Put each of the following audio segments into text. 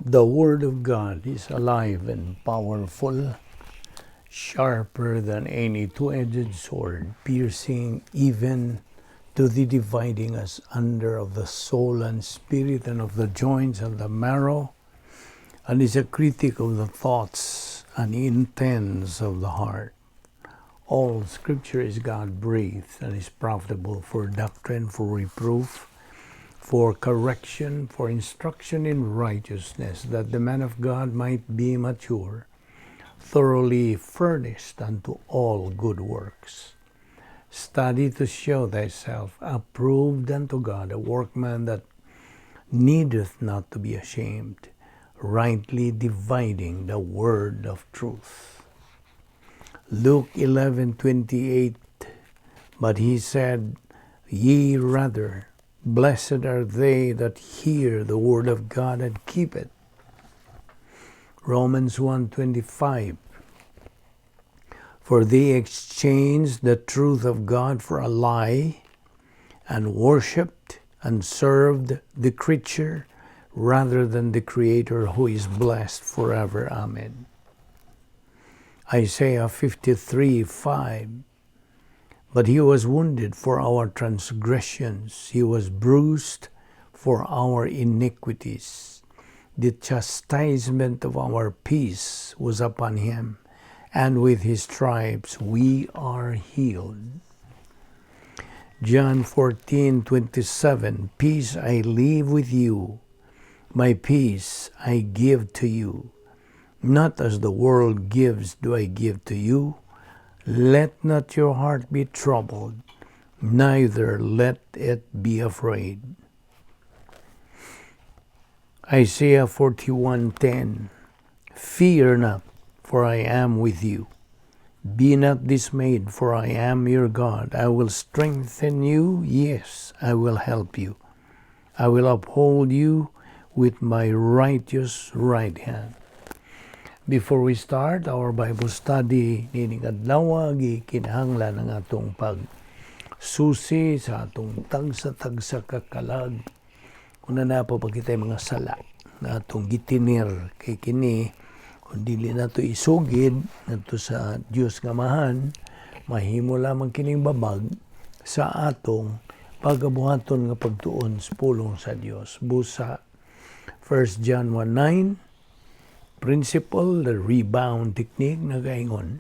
The Word of God is alive and powerful, sharper than any two-edged sword, piercing even to the dividing asunder of the soul and spirit and of the joints and the marrow, and is a critic of the thoughts and intents of the heart. All Scripture is God-breathed and is profitable for doctrine, for reproof, for correction, for instruction in righteousness, that the man of God might be mature, thoroughly furnished unto all good works. Study to show thyself approved unto God, a workman that needeth not to be ashamed, rightly dividing the word of truth. Luke 11:28. But he said, "Ye rather, blessed are they that hear the word of God and keep it." Romans 1:25. For they exchanged the truth of God for a lie, and worshipped and served the creature rather than the Creator, who is blessed forever. Amen. Isaiah 53:5. But he was wounded for our transgressions, he was bruised for our iniquities. The chastisement of our peace was upon him, and with his stripes we are healed. John 14:27. Peace I leave with you, my peace I give to you. Not as the world gives do I give to you. Let not your heart be troubled, neither let it be afraid. Isaiah 41:10. Fear not, for I am with you. Be not dismayed, for I am your God. I will strengthen you, yes, I will help you. I will uphold you with my righteous right hand. Before we start our Bible study nining adlaw, gikinahanglan ang atong pag susi sa atong tagsa-tagsa ka kalag kung naa pa kitay mga sala na atong gitinir, kay kini kung dili nato isugid ngadto sa Dios nga Amahan, mahimo lamang kining babag sa atong pagabuhaton nga pagtuon sa pulong sa Dios. Busa 1 John 1:9 principle, the rebound technique, nagaingon,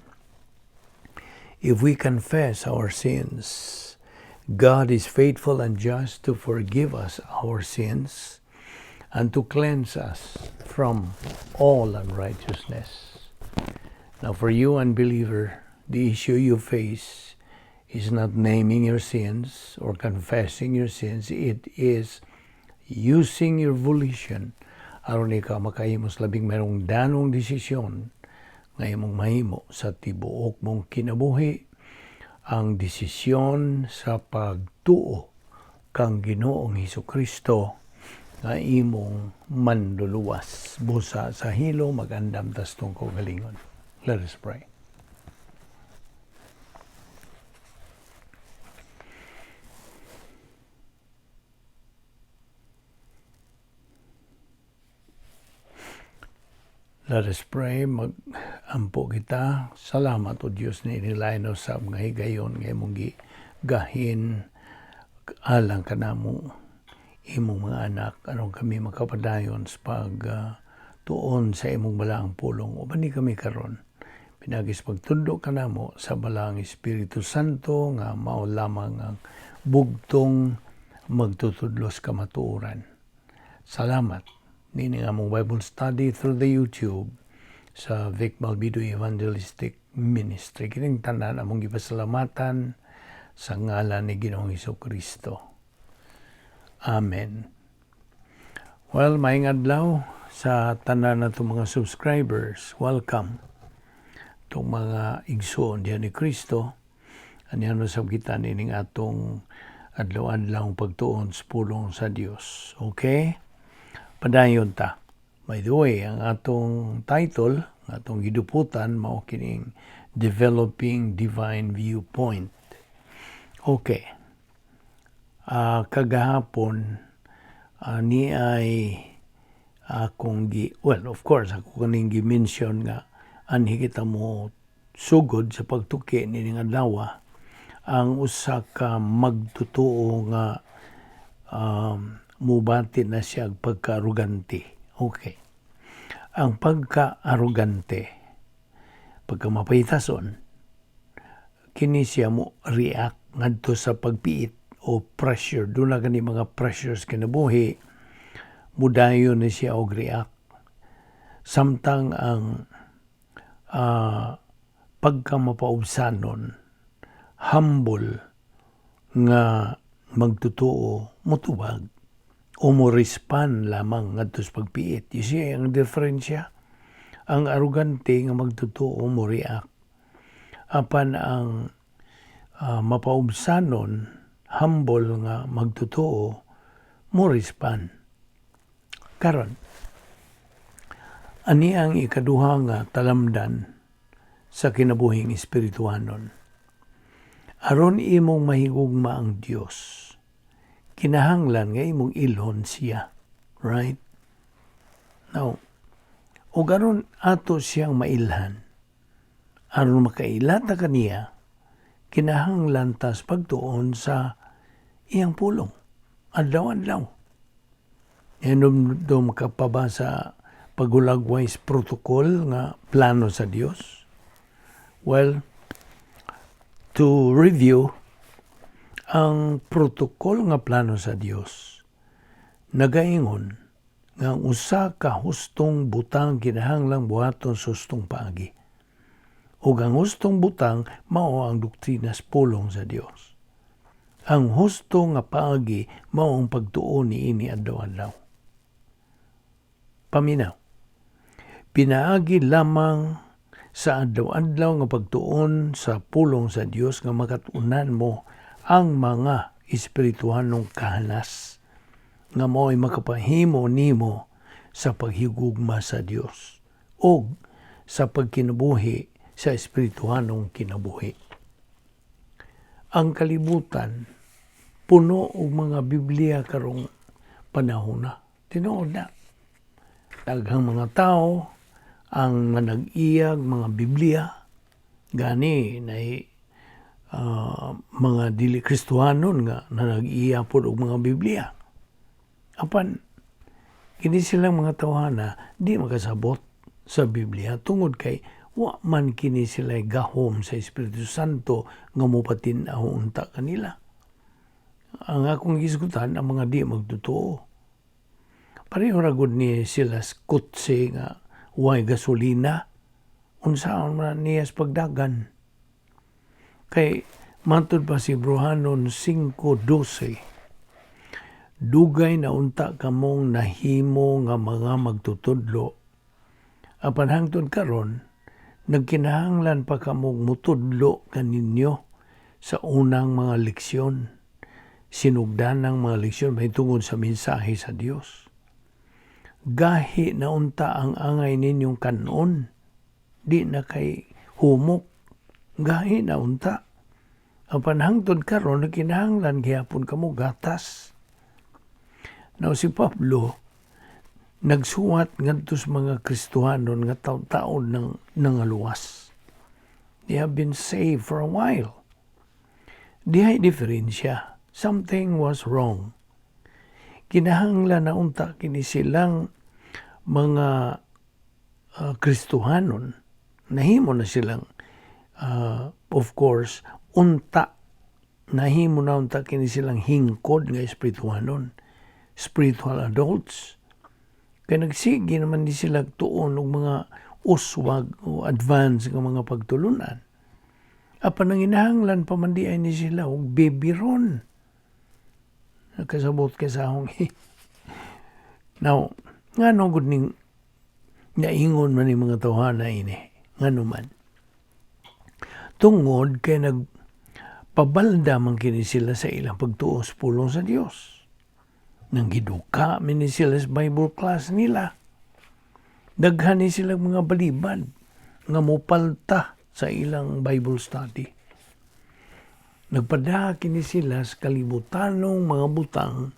"If we confess our sins, God is faithful and just to forgive us our sins and to cleanse us from all unrighteousness." Now, for you, unbeliever, the issue you face is not naming your sins or confessing your sins. It is using your volition aron ikaw makahimo sa labing mayong danong desisyon nga imong mahimo sa tibuok mong kinabuhi, ang desisyon sa pagtuo kang Ginoong Hesus Kristo nga imong manluluwas. Busa sa hilo magandam tas tong kaugalingon. Let us pray. Let us pray. Mag-ampo kita. Salamat, O Diyos, ni inilain usab nga higayon nga imong gigahin alang kanamo, imong mga anak, aron kami makapadayon sa pag tuon sa imong balaang pulong. Uban ni kami karon pinaagi sa pagtudlo kanamo sa Balaang Espiritu Santo nga mao lamang ang bugtong magtutudlos kamatuoran. Salamat nini nga among Bible study through the YouTube sa Vic Balbido Evangelistic Ministry. Kining tanan among gipasalamatan sa ngalan ni Ginoong Hesus Kristo. Amen. Well, maayong adlaw sa tanan natong mga subscribers. Welcome. Itong mga igsoon diha ni Kristo. Anihan usab kita nining atong adlaw-adlaw pagtuon sa pulong sa Dios. Okay? Padayon ta. By the way, ang atong title, ang atong giduputan, mao kining Developing Divine Viewpoint. Okay. Kagahapon, ni ay Akong gi, well, of course, ako kaning gi-mention nga anhi kita mo sugod sa pagtuki nining adlaw, ang usa ka magtotoo nga mubati na siya pagka-arugante. Okay. Ang pagka-arugante, pagka mapahitason, kini siya mo react ngadto sa pagpiit o pressure. Duna gani mga pressures kinabuhi, mudayon ni siya og react. Samtang ang pagka mapaubsanon, humble nga magtotoo, motubag o mo respond lamang ngadto sa pagpiit. You see ang diferensya? Ang arugante nga magtotoo mo react. Apan ang mapaubsanon, humble nga magtotoo, mo respond. Karon, ani ang ikaduha nga talamdan sa kinabuhing espirituhanon. Aron imong mahigugma ang Dios, kinahanglan nga imong ilhon siya. Right? Now, ug aron ato siyang mailhan, aron makaila ta kaniya, kinahanglan tas pagtuon sa iyang pulong. Adlaw-adlaw. Hinumdum ka pa ba sa paghulagway sa protocol nga plano sa Dios? Well, to review, ang protocol nga plano sa Dios nagaingon nga ang usa ka hustong butang kinahanglang buhaton sa hustong paagi. Ug ang hustong butang mao ang doktrina sa pulong sa Dios. Ang husto nga paagi mao ang pagtuon niini adlaw-adlaw. Paminaw. Pinaagi lamang sa adlaw-adlaw nga pagtuon sa pulong sa Dios nga makat-unan mo ang mga espirituhanong kahanas nga mao'y makapahimo nimo sa paghigugma sa Dios ug sa pagkinabuhi sa espirituhanong kinabuhi. Ang kalibutan puno og mga Biblia karong panahon na. Tinuod na. Daghang mga tao ang manag-iyag mga Biblia, gani nay mga dili Kristohanon nga nanag-iya pod og mga Biblia. Apan kini silang mga tawhana di makasabot sa Biblia tungod kay wa man kini sila gahom sa Espiritu Santo nga mopatin-aw unta kanila. Ang akong gisgutan, ang mga di magtotoo. Pareho ra gud ni sila sa kotse nga way gasolina. Unsaon man niya sa pagdagan? Kay matud pa si Hebreohanon 5:12, dugay na unta kamong nahimo nga mga magtutudlo, apan hangtod karon nagkinahanglan pa kamong mutudlo kaninyo sa unang mga leksyon, sinugdanang mga leksyon mahitungod sa mensahe sa Dios. Gahi na unta ang angay ninyong kanon, di na kay humok, gahi na unta. Apan hangtod karon nagkinahanglan gihapon kamo gatas. Now si Pablo nagsuwat ngadto sa mga Kristohanon nga taon-taon ng nangaluwas. They have been saved for a while. Dihay diferensya. Something was wrong. Kinahanglan na unta kini silang mga Kristohanon. Nahimo na silang, of course, unta. Nahimo na unta kini silang hingkod nga espirituhanon. Spiritual adults. Kay nagsige naman di sila tuon og mga uswag o advance nga mga pagtulunan. Apan ang inahanglan pa man di ay ni sila og bibiron. Nakasabot kay sa akong. Now, ngano gud ning naingon man ni mga tawhana ini? Ngano man? Tungod kay nagpabalda man kini sila sa ilang pagtuo sa pulong sa Dios. Nang giduka man ni sila sa Bible class nila. Daghan ni sila mga balibad nga mopalta sa ilang Bible study. Nagpadaha kini sila sa kalibutanong mga butang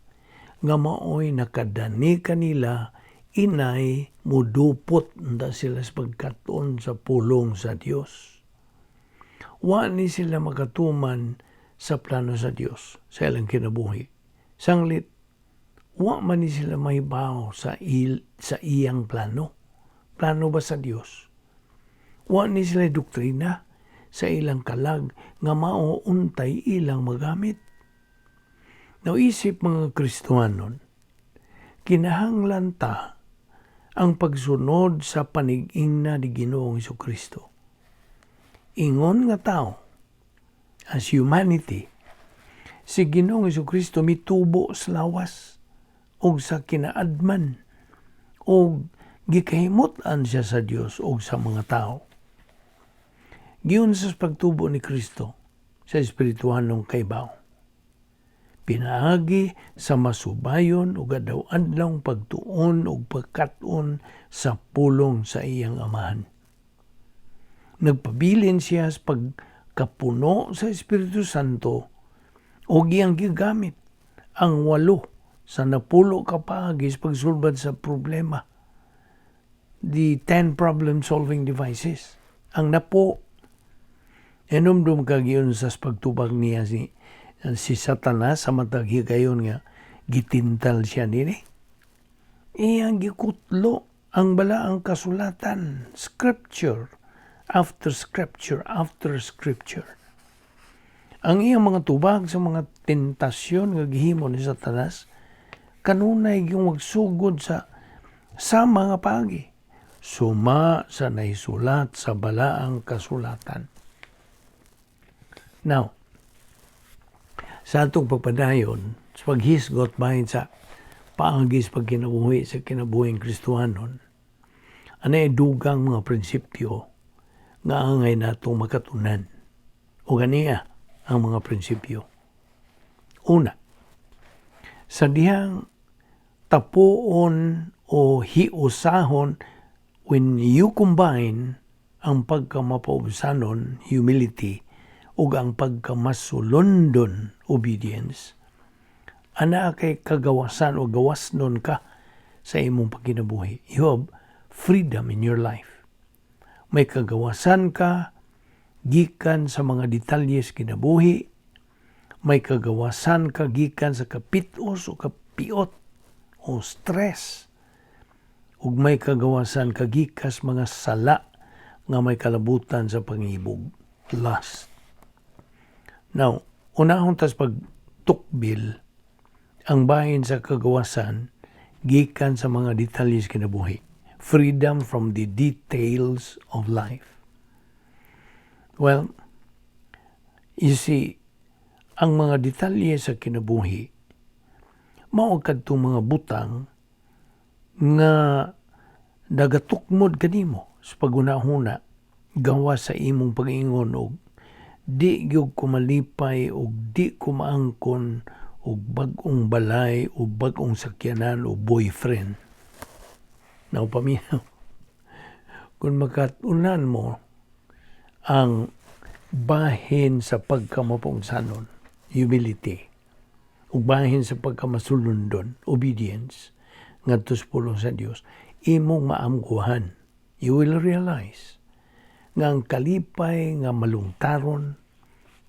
nga maoy nakadani kanila Inay mudupot unta sila sa pagkat-on sa pulong sa Dios. Wa ni sila makatuman sa plano sa Dios sa ilang kinabuhi. Sanglit, wa man ni sila mahibaw sa iyang plano. Plano ba sa Dios? Wa ni sila doktrina sa ilang kalag nga mao untay ilang magamit. Now, isip mga Kristohanon, kinahanglan ta ang pagsunod sa panigingna ni Ginoong Kristo. Ingon nga tao, as humanity, si Ginoong Kristo mitubo sa lawas og sa kinaadman og gikahimut-an siya sa Dios og sa mga tao. Giunsa sa pagtubo ni Kristo sa espirituhanong kaibaw? Pinaagi sa masubayon ug adlaw-adlaw pagtuon ug pagkat-on sa pulong sa iyang Amahan. Nagpabilin siya sa pagkapuno sa Espiritu Santo ug iyang gigamit ang walo sa napulo ka paagi sa pagsulbad sa problema. The 10 problem-solving devices. Ang napo, hinumdom ka giunsa sa pagtubag niya si Satanas sa matag higayon nga gitintal siya nini? Iyang gikutlo ang balaang kasulatan, scripture after scripture after scripture. Ang iyang mga tubag sa mga tentasyon nga gihimo ni Satanas kanunay yung magsugod sa mga pagi suma sa naisulat sa balaang kasulatan. Now, sa atong pagpadayon, sa paghisgot bahin sa paagi sa pagkinabuhi sa kinabuhing Kristohanon, anay dugang mga prinsipyo nga angay natong makatunan. O ganiya ang mga prinsipyo. Una, sa dihang tapuon o hiusahon, when you combine ang pagkamapaubsanon, humility, ug ang pagkamasulondon, obedience, ana kay kagawasan o gawasnon ka sa imong pagkinabuhi. You have freedom in your life. May kagawasan ka gikan sa mga detalye sa kinabuhi, may kagawasan ka gikan sa kapitos o kapiot o stress, ug may kagawasan ka gikas mga sala nga may kalabutan sa pangibog, lust. Now, unahon tas pagtukbil ang bahin sa kagawasan gikan sa mga detalye sa kinabuhi. Freedom from the details of life. Well, you see, ang mga detalye sa kinabuhi, mao kadtong mga butang nga nagatukmod kanimo sa paghuna-huna gawas sa imong pag-ingon og di gyud ko malipay og di ko maangkon og bag-ong balay o bag-ong sakyanan o boyfriend. Now, paminaw. Kung makatunan mo ang bahin sa pagkamapaubsanon, humility, ug bahin sa pagkamasulundon, obedience, ngadto sa pulong sa Dios, imong maamguhan. You will realize nga ang kalipay nga malungtaron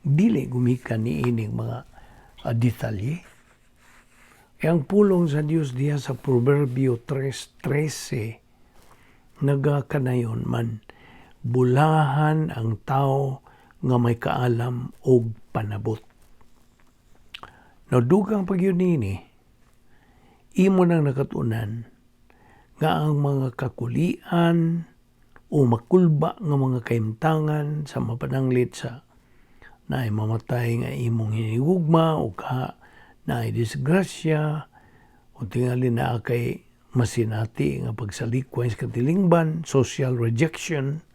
dili gumikan ni ining mga detalye. Kaya ang pulong sa Dios diha sa Proverbio 3:13 nagakanayon man, "Bulahan ang tao nga may kaalam og panabot." Now, dugang pagyud nini, imo nang nakatunan nga ang mga kakulian o makulba nga mga kahimtangan sa mapananglit sa naay mamatay nga imong hinigugma o ka naay disgrasya o tingali naa kay masinati nga pagsalikway sa katilingban, social rejection,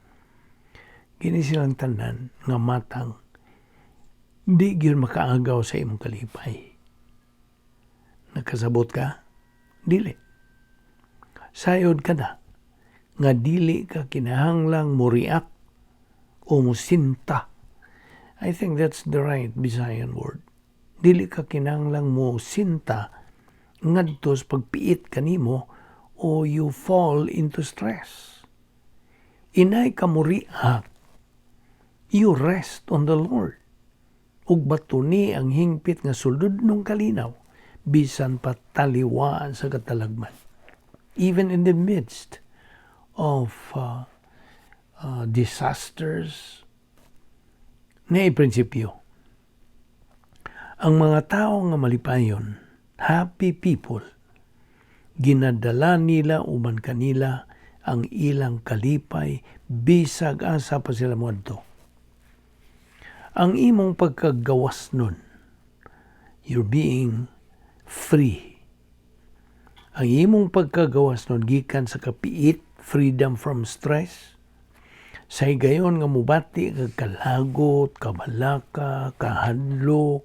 kini silang tanan nga matang di gyud makaagaw sa imong kalipay. Nakasabot ka? Dili. Sayod ka na nga dili ka kinahanglang mo react o mo sinta. I think that's the right Bisayan word. Dili ka kinahanglang mo sinta ngadto sa pagpiit kanimo o you fall into stress. Inay ka mo react, you rest on the Lord. Ug batuni ang hingpit nga suludnong kalinaw, bisan pa taliwaan sa katalagman. Even in the midst of disasters, naay prinsipyo. Ang mga tao nga malipayon, happy people, ginadala nila uban kanila ang ilang kalipay bisag asa pa sila moadto. Ang imong pagkagawas nun, you're being free. Ang imong pagkagawas nun gikan sa kapiit, freedom from stress, sa higayon nga mubati kag kalagot, kabalaka, kahadlok,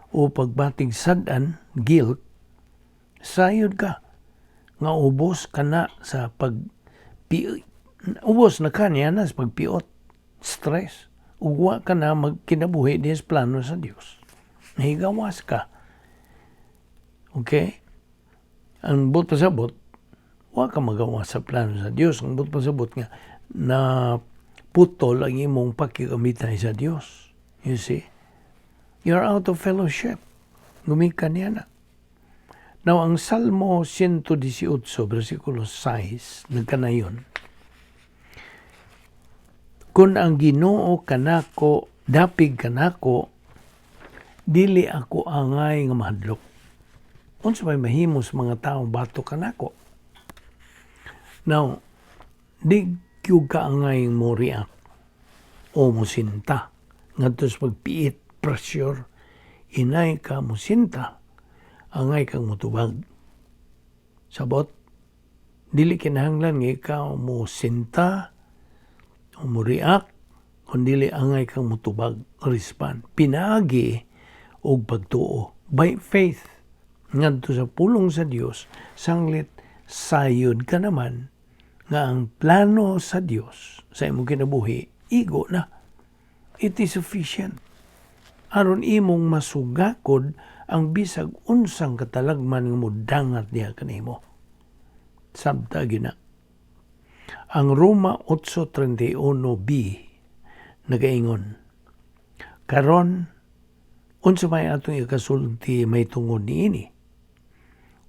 o pagbatig sad-an, guilt, sayod ka nga ubos ka na sa pag ubos na ka niya na sa pagpiot, stress, ug wa ka na magkinabuhi diha sa plano sa Dios. Nahigawas ka. Okay? Ang buot pasabot, wa ka magawas sa plano sa Dios. Ang buot pasabot nga na putol ang imong pakikamitay sa Dios. You see? You're out of fellowship. Gumikan niya na. Now, ang Salmo 118, versikulo 6, nagkanayon, "Kung ang Ginoo kanako, dapig kanako, dili ako angay nga mahadlok. Unsa may mahimo sa mga tawo batok kanako?" Now, di gyud ka angay mo react o mo sinta ngadto sa pagpiit, pressure. Inay ka mo sinta, angay kang mutubag. Sabot, dili kinahanglan nga ikaw mo sinta o mo react, kun dili angay kang mutubag, respond. Pinaagi og pagtuo, by faith ngadto sa pulong sa Dios, sanglit sayod ka naman nga ang plano sa Dios sa imong kinabuhi igo na. It is sufficient aron imong masugakod ang bisag unsang katalagman nga modangat diha kanimo. Sabta gina. Ang Roma 8:31b nagaingon, "Karon, unsa may atong ikasulti may tungod niini?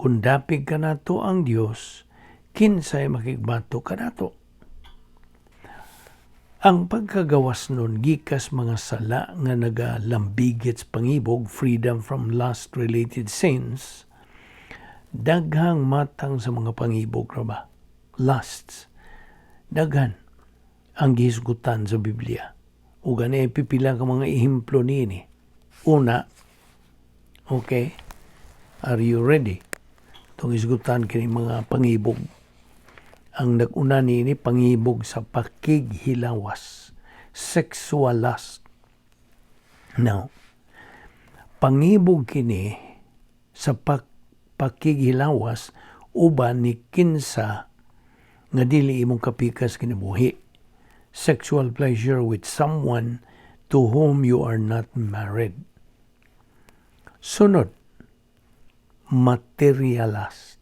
Kung dapig kanato ang Dios, kinsay makigbatok kanato?" Ang pagkagawas nun gikas mga sala nga nagalambigit sa pangibog, freedom from lust-related sins, daghang matang sa mga pangibog ra ba? Lusts. Daghan ang gihisgutan sa Biblia. Ug gani pipila ka mga ehemplo niini. Una, okay, are you ready? Itong hisgutan kini mga pangibog. Ang nag-una niini, pangibog sa pakighilawas, sexual lust. Now, pangibog kini sa pakighilawas uban ni kinsa nga dili imong kapikas kinabuhi. Sexual pleasure with someone to whom you are not married. Sunod, material lust.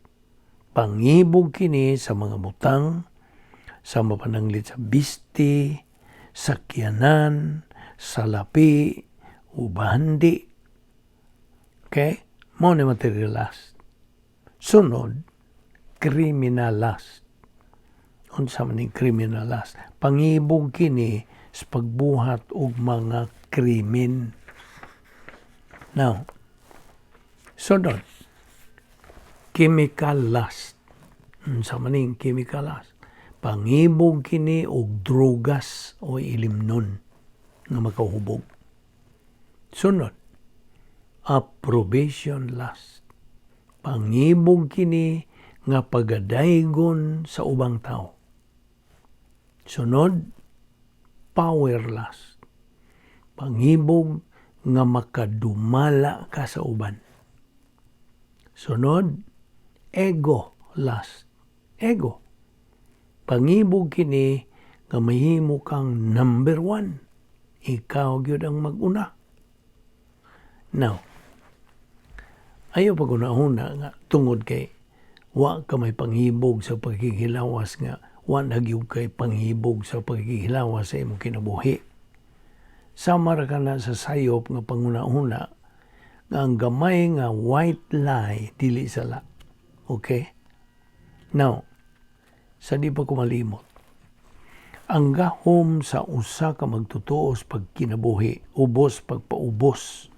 Pangibog kini sa mga butang, sa mapananglit sa bisti, sakyanan, salapi, ubahandi. Okay? Mao ni material lust. Sunod, criminal lust. Unsa man ning criminal lust? Pangibog kini sa pagbuhat og mga krimen. Now, sunod, chemical lust. Unsa man ning chemical lust? Pangibog kini og drogas o ilimnon nga makahubog. Sunod, approbation lust. Pangibog kini nga pagadaygon sa ubang tao. Sunod, power lust. Pangibog nga makadumala ka sa uban. Sunod, ego lust. Ego. Pangibog kini nga mahimo kang number one. Ikaw gyud ang mag-una. Now, ayaw pag una-una nga tungod kay Wa ka may panghibog sa pagkikilawas nga wa na gyud kay panghibog sa pagkikilawas sa imong kinabuhi. Sama ra kana sa sayop nga panguna-una nga ang gamay nga white lie dili sala. Okay? Now, sa di pa ko malimot, ang gahom sa usa ka magtotoo sa pagkinabuhi, ubos pagpaubos,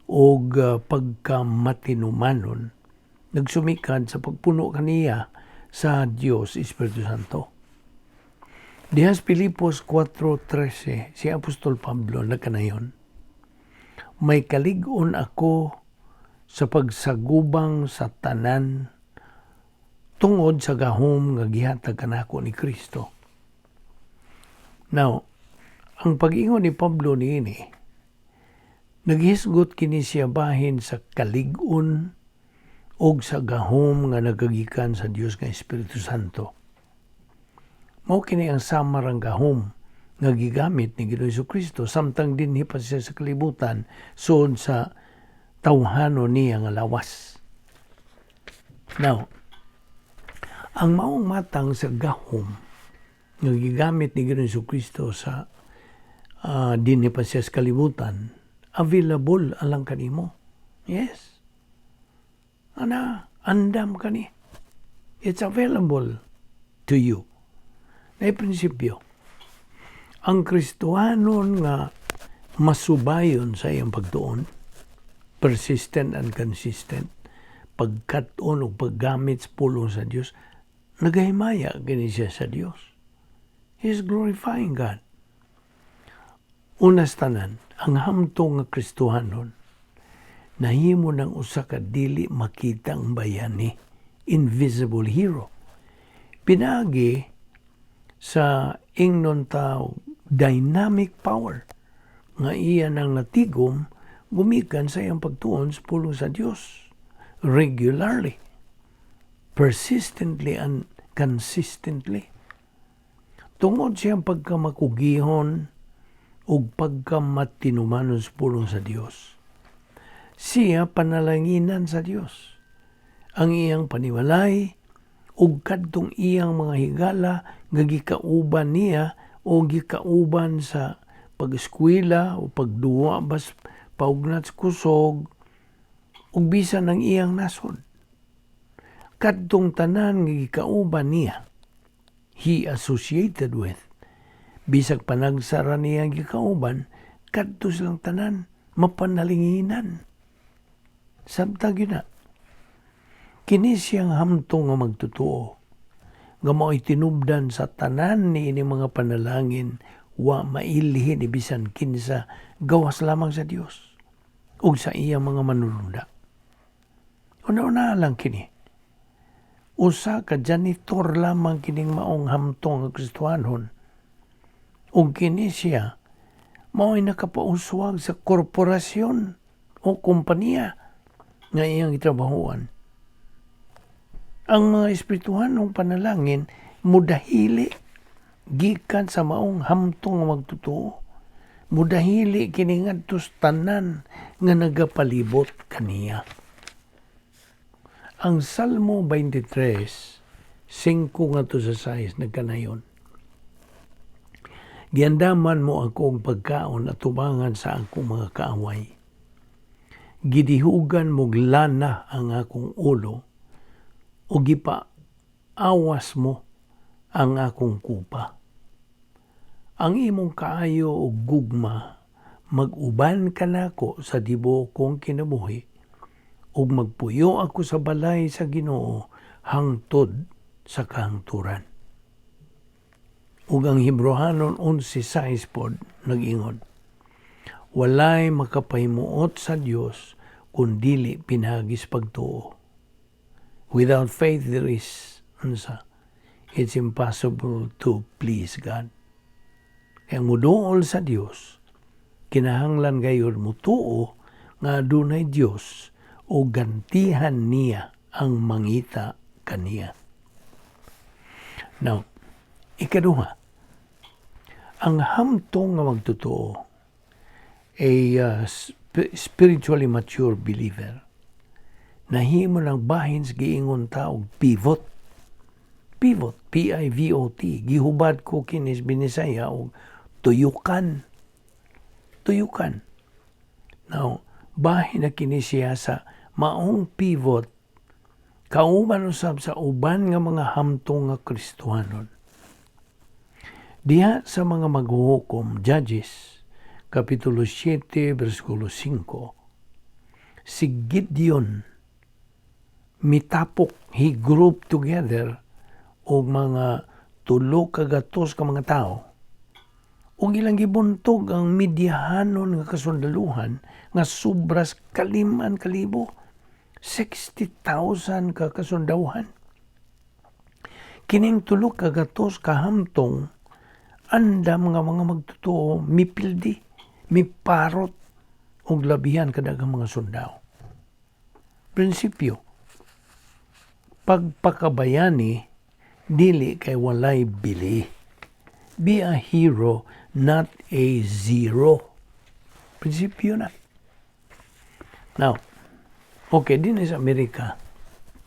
og pagkamatinumanon, nagsumikan sa pagpuno kaniya sa Dios Espiritu Santo. Dihas Filipos 4:13, si Apostol Pablo nagkanayon, "May kalig-on ako sa pagsagubang sa tanan tungod sa gahom nga gihatag kanako ni Kristo." Now, ang pag-ingon ni Pablo niini, naghisgot kini siya bahin sa kalig-on og sa gahom nga nagagikan sa Dios nga Espiritu Santo. Mao kini ang samarang gahom nga gigamit ni Ginoong Kristo samtang dinhi pa siya sa kalibutan suod sa tawhano niya nga lawas. Now, ang maong matang sa gahom nga gigamit ni Ginoong Kristo sa dinhi pa siya sa kalibutan, available alang kanimo. Yes. Ana, andam kani. It's available to you. Na prinsipyo, ang Kristohanon nga masubayon sa iyang pagtuon, persistent and consistent, pagkat-on o paggamit sa pulong sa Dios, nagahimaya kini siya sa Dios. He is glorifying God. Unas tanan, ang hamtong nga Kristohanon, nahimo ng usa ka dili makitang bayani, invisible hero. Pinagi sa ingnon tao dynamic power nga iya nang natigom gumikan sa iyang pagtuon sa pulong sa Dios regularly, persistently and consistently. Tungod siyang pagkamakugihon ug pagkamatinumanon sa pulong sa Dios, siya panalanginan sa Dios. Ang iyang panimalay ug kadtong iyang mga higala nga gikauban niya o gikauban sa pag-eskwela o pagduwa bas paugnat sa kusog ug bisan ang iyang nasod. Kadtong tanan nga gikauban niya, he associated with, bisag panagsara niya gikauban, kadto silang tanan mapanalinginan. Sabta gyud na. Kini siyang hamtong nga magtotoo nga mao'y tinubdan sa tanan ni ini mga panalangin, wa mailhi ni bisan kinsa gawas lamang sa Dios ug sa iyang mga manununda. Una-una lang kini. Usa ka janitor lamang kining maong hamtong nga Kristohanon. Ug kini siya mao'y nakapauswag sa korporasyon o kompanya nga iyang gitrabahuan. Ang mga espirituhanong panalangin mudahili gikan sa maong hamtong nga magtotoo. Mudahili kini ngadto sa tanan nga nagapalibot kaniya. Ang Salmo 23, 5 ngadto sa 6 nagkanayon, "Giandaman mo ako og pagkaon atubangan sa akong mga kaaway. Gidihugan mog lana ang akong ulo o gipa-awas mo ang akong kupa. Ang imong kaayo ug gugma mag-uban kanako sa tibuok kong kinabuhi ug magpuyo ako sa balay sa Ginoo hangtod sa kahangturan." Ug ang Hebreohanon 11:6 pod nag-ingon, "Walay makapahimuot sa Dios kung dili pinaagi sa pagtuo." Without faith there is unsa? It's impossible to please God. Kaya muduol sa Dios, kinahanglan gayud mutuo nga adunay Dios o gantihan niya ang mangita kaniya. Now, ikaduha, ang hamtong nga magtotoo, a spiritually mature believer, Nahimo ng bahin sa giingon ta og pivot. Pivot, pivot. Gihubad ko kini sa Binisaya og tuyukan. Tuyukan. Now, bahin na kini siya sa maong pivot kauban usab sa uban nga mga hamtong nga Kristohanon. Diha sa mga Maghuhukom, Judges, Kapitulo 7, versikulo 5, si Gideon mitapok, he grouped together og mga 300 ka mga tao ug ilang gibuntog ang Midianhanon nga kasundaluhan nga sobras 5,000, 60,000 ka kasundawhan. Kining 300 kahamtong andam nga mga magtotoo mipildi, miparot og labihan kadaghang mga sundao. Prinsipyo, pagpakabayani dili kay walay bili. Be a hero, not a zero. Prinsipyo na. Now, okay, din sa Amerika,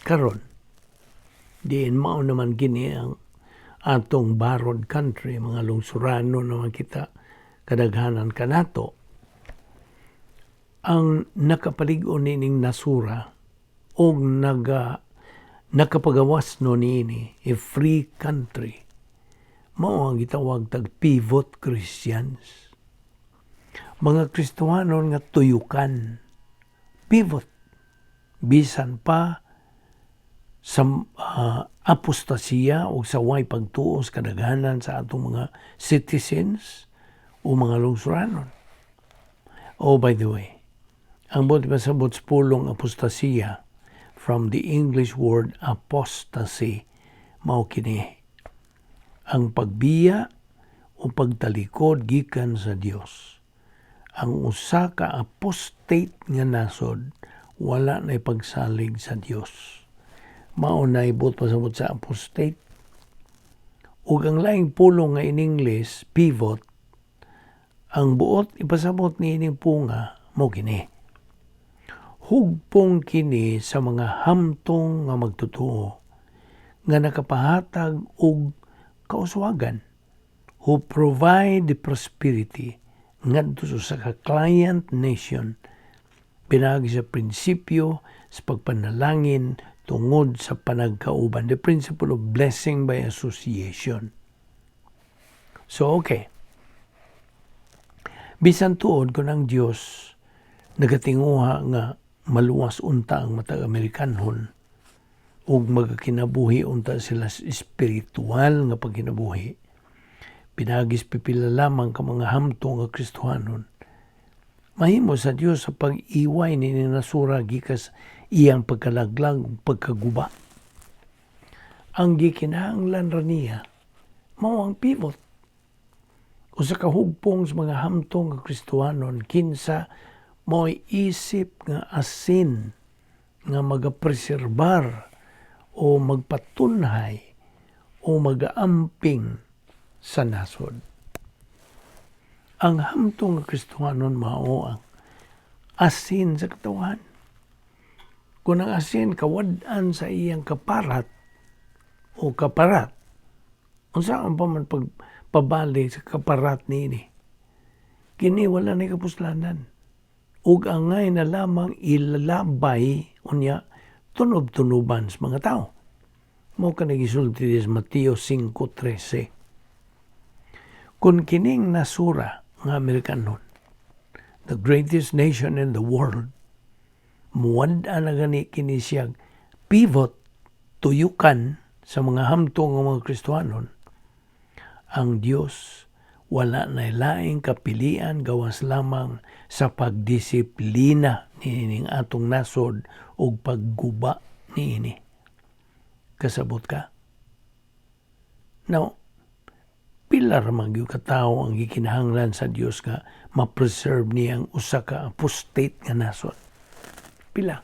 karon, diin mao naman kini ang atong borrowed country, mga lungsurano naman kita, kadaghanan kanato, ang nakapalig-on nining nasura og nakapagawas no niini, a free country, mao ang gitawag tag pivot Christians, mga Kristohanon nga tuyukan, pivot, bisan pa sa apostasiya o sa way pagtuo sa kadaghanan sa atong mga citizens o mga lungsuranon. Oh, by the way, ang buot pasabot sa pulong apostasiya, from the English word apostasy, mao kini ang pagbiya o pagtalikod gikan sa Dios. Ang usa ka apostate nga nasod wala na pagsalig sa Dios. Mao na buot pasabot sa apostate. Ug ang laing pulong nga in English, pivot, ang buot ipasabot niining punga mao kini. Hugpong kini sa mga hamtong nga magtotoo nga nakapahatag og kauswagan, who provide the prosperity ngadto sa usa ka client nation pinaagi sa prinsipyo sa pagpanalangin tungod sa panagkauban, the principle of blessing by association. So okay, bisan tuod kung ang Dios nagatinguha nga maluwas unta ang matag Amerikanhon ug magakinabuhi unta sila sa espiritual nga pagkinabuhi pinaagi sa pipila lamang ka mga hamtong nga Kristohanon, mahimo sa Dios sa pag-iway ni nasura gikas iyang pagkalaglag ug pagkaguba. Ang gikinahanglan ra niya mao ang pivot, usa ka hugpong sa mga hamtong nga Kristohanon kinsa mo'y isip nga asin nga magapreserbar o magpatunhay o magaamping sa nasod. Ang hamtong nga Kristohanon mao ang asin sa katawan. Kung ang asin kawad-an sa iyang kaparat o kaparat, unsa ang pa man pagpabalik sa kaparat niini? Kini wala na kapuslanan. Ug angay na lamang ilalabay, unya tunob-tunuban sa mga tao. Mao kani gisulti sa Mateo 5:13. Kung kining nasura nga Amerikanon, the greatest nation in the world, muwad-an na gani kini siya pivot, tuyukan sa mga hamtong nga mga Kristohanon, ang Dios wala na laing kapilian gawas lamang sa pagdisiplina niining atong nasod ug pagguba niini. Kasabot ka? Now, pila ra man gyud ka tawo ang gikinahanglan sa Dios nga ma-preserve niyang usa ka apostate nga nasod? Pila?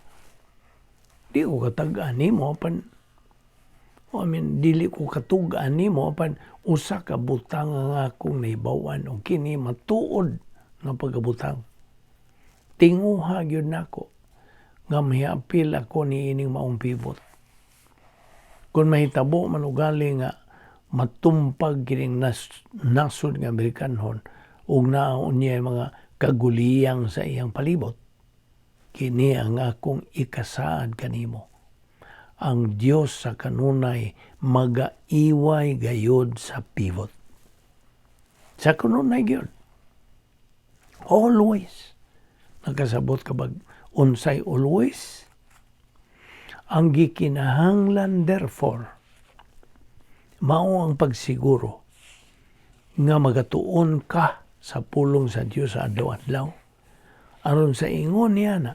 Di ko katag-an nimo apan, I mean, dili ko katug-an nimo apan usa ka butang ang akong nahibaw-an ug kini matuod nga pagkabutang. Tinguha gyud nako nga mahiapil ako niining maong pivot. Kung mahitabo man ugali nga matumpag kining nasod nga Amerikanhon ug naa unya mga kaguliyang sa iyang palibot, kini ang akong ikasaad kanimo: Ang Dios sa kanunay magaiway gayod sa pivot. Sa kanunay gyud. Always. Nakasabot ka bag unsay always? Ang gikinahanglan therefore mao ang pagsiguro nga magatuon ka sa pulong sa Dios sa adlaw-adlaw aron sa ingon niya na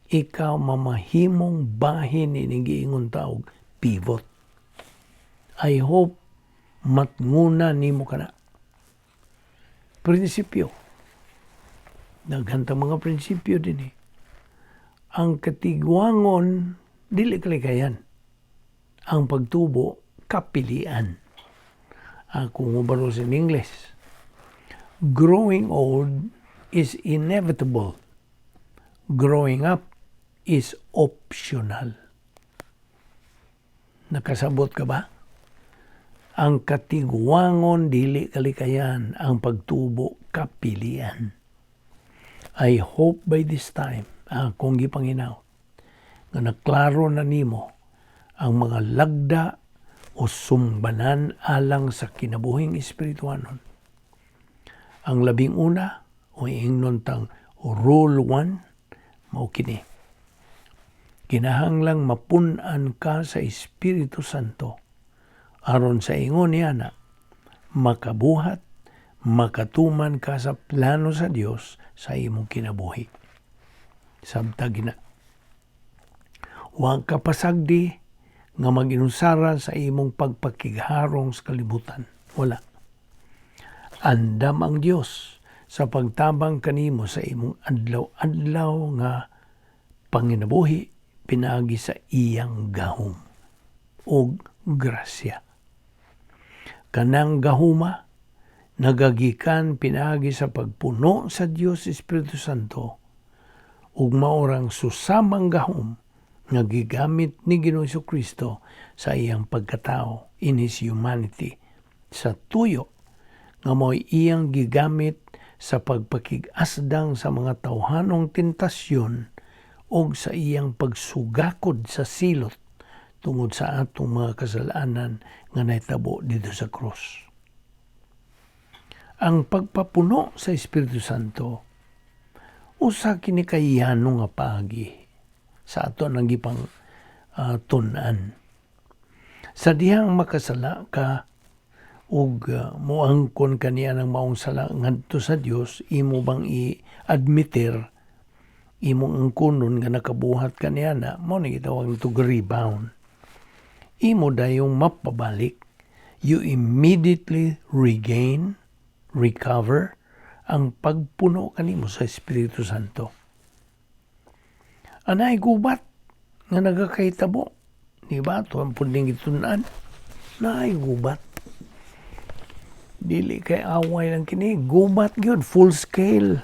ikaw mamahimong bahin ining giingon ta og pivot. I hope matnguna nimo kana. Prinsipyo. Daghan mga prinsipyo din eh. Ang katigwangon, dili kalikayan. Ang pagtubo, kapilian. Kung ubaros in English, growing old is inevitable. Growing up is optional. Nakasabot ka ba? Ang katigwangon, dili kalikayan, ang pagtubo, kapilian. I hope by this time, akong gipanginaw, nga naklaro na nimo ang mga lagda o sumbanan alang sa kinabuhing espirituanon. Ang 11 o ingnon tang rule 1 mao kini: Kinahanglang mapun-an ka sa Espiritu Santo aron sa ingon niya na makabuhat, makatuman ka sa plano sa Dios sa imong kinabuhi. Sabta gina. Huwag ka pasagdi nga mag-inusara sa imong pagpakigharong sa kalibutan. Wala. Andam ang Dios sa pagtabang kanimo sa imong adlaw-adlaw nga panginabuhi pinaagi sa iyang gahom og grasya. Kanang gahuma nagagikan pinaagi sa pagpuno sa Dios Espiritu Santo ug maorang susamang gahom nga gigamit ni Ginoong Kristo sa iyang pagkatao, in His humanity, sa tuyo nga mo'y iyang gigamit sa pagpakig-asdang sa mga tawhanong tentasyon og sa iyang pagsugakod sa silot tungod sa atong mga kasalanan nga nahitabo dito sa krus. Ang pagpapuno sa Espiritu Santo usa kini kayano nga paagi sa ato nang gipang tun-an. Sa dihang makasala ka ug moangkon kaniya ng maong sala ngadto sa Dios, imo bang i-admitter, imong angkonon nga nakabuhat kaniya na mao ni gitawag nato rebound. Imo dayong mapabalik, you immediately regain, recover ang pagpuno kanimo sa Espiritu Santo. Anay gubat nga nagakahitabo. Di ba? Ito ang punding gitun-an. Naay gubat. Dili kay away lang kini. Gubat gyud, full scale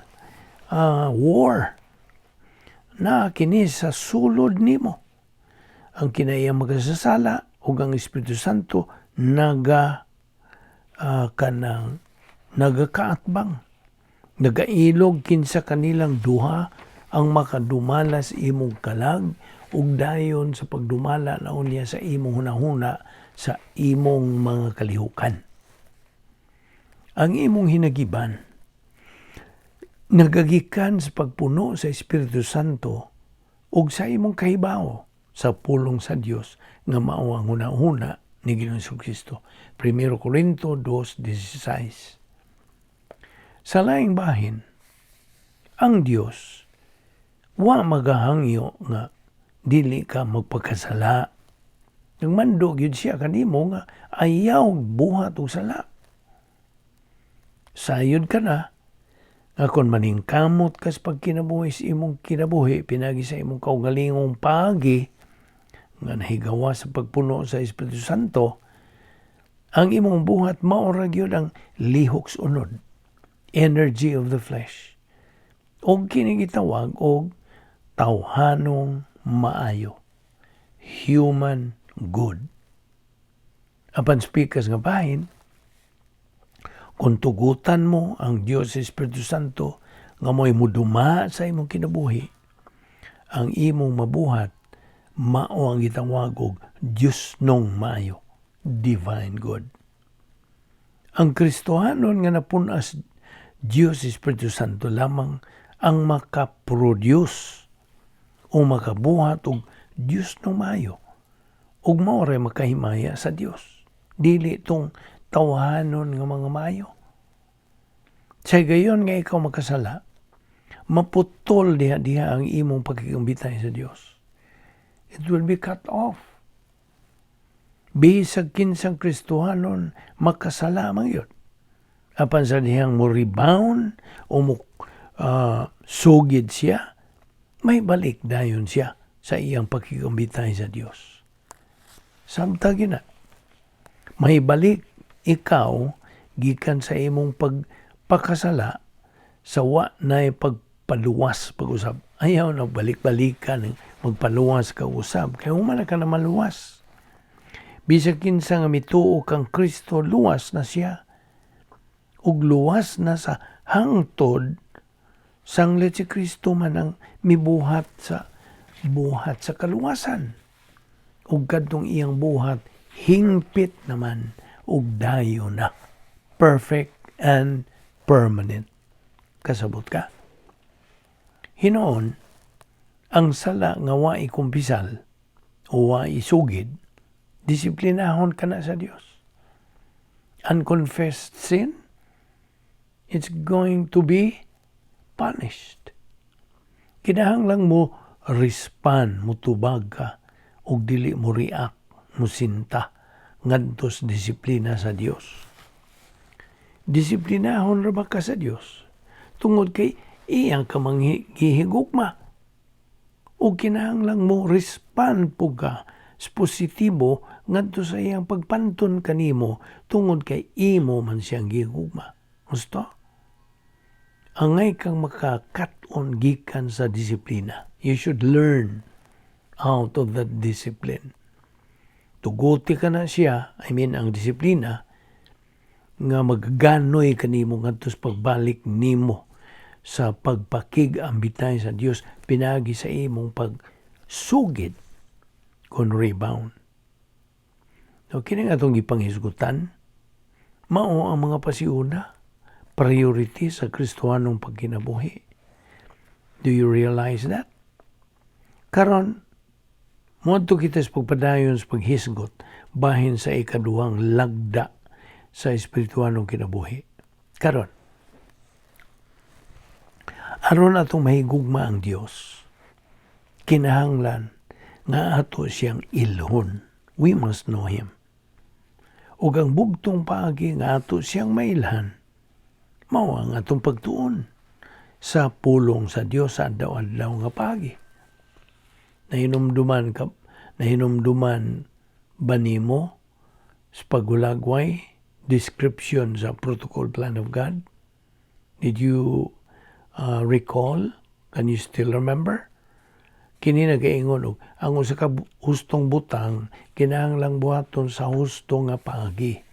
war. Na kini sa sulod nimo. Ang kinaiya makasasala ug ang Espiritu Santo naga kanang nagakaatbang. Nagailog kinsa kanilang duha ang makadumala sa imong kalag ug dayon sa pagdumala na unya sa imong hunahuna, sa imong mga kalihukan. Ang imong hinagiban nagagikan sa pagpuno sa Espiritu Santo ug sa imong kahibawo sa pulong sa Dios nga mao ang hunahuna ni Ginoong Kristo. 1 Corinto 2:16. Sa laing bahin, ang Dios wa magahangyo nga dili ka magpakasala. Nagmando gyud siya kanimo nga ayaw buhat og sala. Sayod ka na nga kung maningkamot ka sa pagkinabuhi sa imong kinabuhi pinagi sa imong kaugalingong paagi nga nahigawa sa pagpuno sa Espiritu Santo, ang imong buhat mao ra gyud ang lihok sa unod, energy of the flesh. Og kini gitawag og Tawhanong maayo. Human good. Apan pikas nga bahin, kung tugutan mo ang Dios Espiritu Santo nga mo'y muduma sa imong kinabuhi, ang imong mabuhat mao ang gitawag og Diosnong maayo, divine good. Ang Kristohanon nga napun-as Dios Espiritu Santo lamang ang makaproduce o makabuhat og Diosnong maayo ug mao ray makahimaya sa Dios. Dili tong tawhanon nga mga maayo. Sa gayon nga ikaw makasala, maputol diha-diha ang imong pakigambitay sa Dios. It will be cut off. Bisag kinsang Kristohanon, makasala man gyud. Apan sa dihang mo rebound o mo sugid siya, may balik dayon siya sa iyang pakigambitay sa Dios. Samtang na, may balik ikaw gikan sa imong pagpakasala sa wa na pagpaluwas pag-usab. Ayaw na balik-balikan magpaluwas ka usab kay human na ka na maluwas. Bisag kinsa nga mituo kang Kristo, luwas na siya. Ug luwas na sa hangtod sanglit si Kristo man ang mibuhat sa buhat sa kaluwasan. Ug kadtong iyang buhat hingpit naman ug dayo na. Perfect and permanent. Kasabot ka? Hinoon, ang sala nga wa ikumpisal o wa isugid, disiplinahon ka na sa Dios. Unconfessed sin, it's going to be punished. Kinahanglang mo respond, mo tubag ka, ug dili mo react, mo sinta ngadto sa disiplina sa Dios. Disiplinahon ra ba ka sa Dios? Tungod kay iyang ka gihigugma. Ug kinahanglang mo respond po ka sa positibo ngadto sa iyang pagpanton kanimo tungod kay imo man siyang gihigugma. Gusto? Angay kang makakat-on gikan sa disiplina. You should learn out of that discipline. Tuguti ka na siya, I mean ang disiplina, nga magganoy kanimo ngadto sa pagbalik nimo sa pagpakig-ambitay sa Dios pinagi sa imong pagsugid kon rebound. So, kini nga atong gipanghisgutan, mao ang mga pasiuna, priority sa Kristohanong pagkinabuhi. Do you realize that? Karon, moadto kita sa pagpadayon sa paghisgot bahin sa ikaduhang lagda sa espirituhanong kinabuhi. Karon, aron atong mahigugma ang Dios, kinahanglan nga ato siyang ilhon. We must know Him. Ug ang bugtong paagi nga ato siyang mailhan, mao ang atong pagtuon sa pulong sa Dios sa adlaw-adlaw nga paagi. Nahinumduman ba nimo sa paghulagway description sa protocol plan of God? Did you recall? Can you still remember? Kini nagaingon og ang usa ka hustong butang kinahanglang buhaton sa husto nga paagi.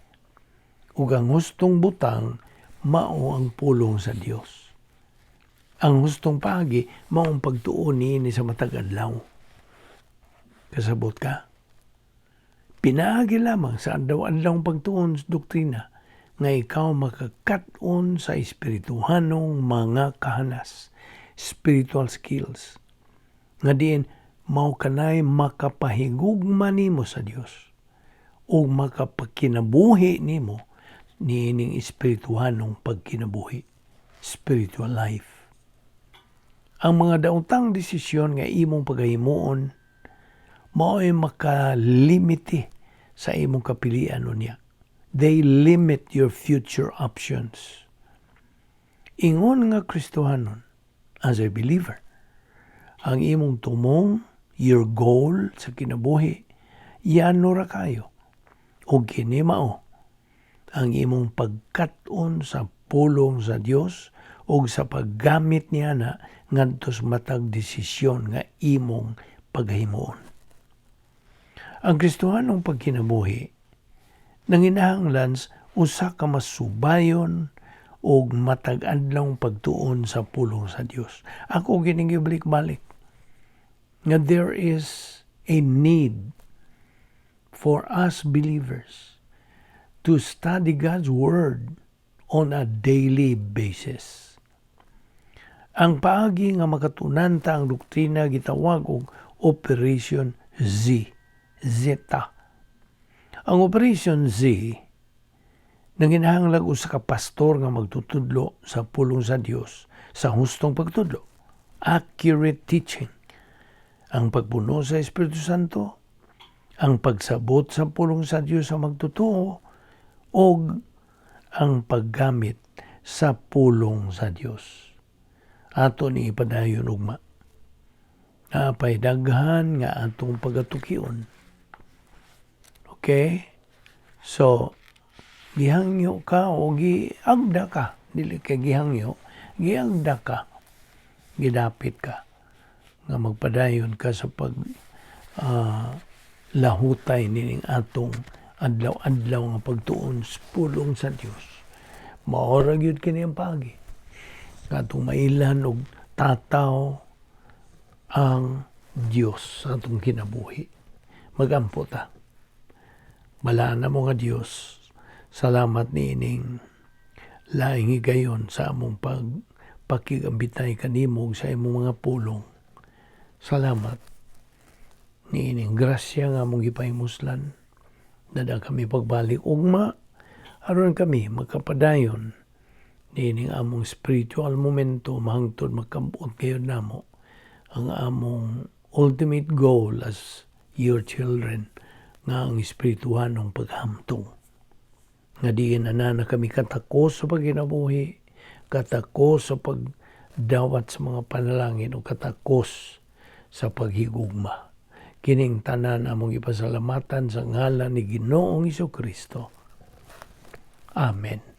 Ug ang hustong butang mao ang pulong sa Dios. Ang hustong paagi mao ang pagtuon niini sa matag adlaw. Kasabot ka? Pinaagi lamang sa adlaw-adlaw pagtuon sa doktrina nga ikaw makakat-on sa espirituhanong mga kahanas, spiritual skills. Nga diin mao kanay makapahigugma nimo sa Dios o makapakinabuhi nimo niining espirituhanong pagkinabuhi, spiritual life. Ang mga daotang desisyon nga imong pagahimuon mao'y makalimite sa imong kapilian unya. They limit your future options. Ingon nga Kristohanon, as a believer, ang imong tumong, your goal sa kinabuhi, yano ra kayo. O kini mao ang imong pagkat-on sa pulong sa Dios o sa paggamit niya na ngadto sa matag desisyon nga imong paghimuon. Ang Kristohanong pagkinabuhi nanginahanglan usa ka masubayon og matag adlaw pagtuon sa pulong sa Dios. Ako kining gibalik-balik nga there is a need for us believers to study God's Word on a daily basis. Ang paagi nga makatunan ta ang doktrina gitawag og Operation Z, Zeta. Ang Operation Z nanginahanglan usa ka pastor nga magtutudlo sa pulong sa Dios sa hustong pagtudlo. Accurate teaching. Ang pagpuno sa Espiritu Santo, ang pagsabot sa pulong sa Dios sa magtotoo, og ang paggamit sa pulong sa Dios. Ato ni ipadayon ugma. Napay daghan nga atong pagatukion. Okay? So, gihangyo ka o giagda ka. Dili kay gihangyo, giagda ka. Gidapit ka nga magpadayon ka sa pag lahutay nining atong adlaw-adlaw nga pagtuon sa pulong sa Dios. Mao ra gyud kini ang paagi. Atong mailhan og tataw ang Dios sa atong kinabuhi. Magampo ta. Balaan namo nga Dios, salamat niining laing higayon sa among pagpakigambitay kanimo sa imong mga pulong. Salamat niining grasya nga among gipahimuslan. Dada kami pagbalik ugma aron kami magkapadayon niining among spiritual momento mahangtod magkabuot gayud namo ang among ultimate goal as your children nga ang espirituhanong paghamtong. Nga diin ana na kami katakos sa pagkinabuhi, katakos sa pagdawat sa mga panalangin o katakos sa paghigugma. Kining tanan among ipasalamatan sa ngalan ni Ginoong Kristo. Amen.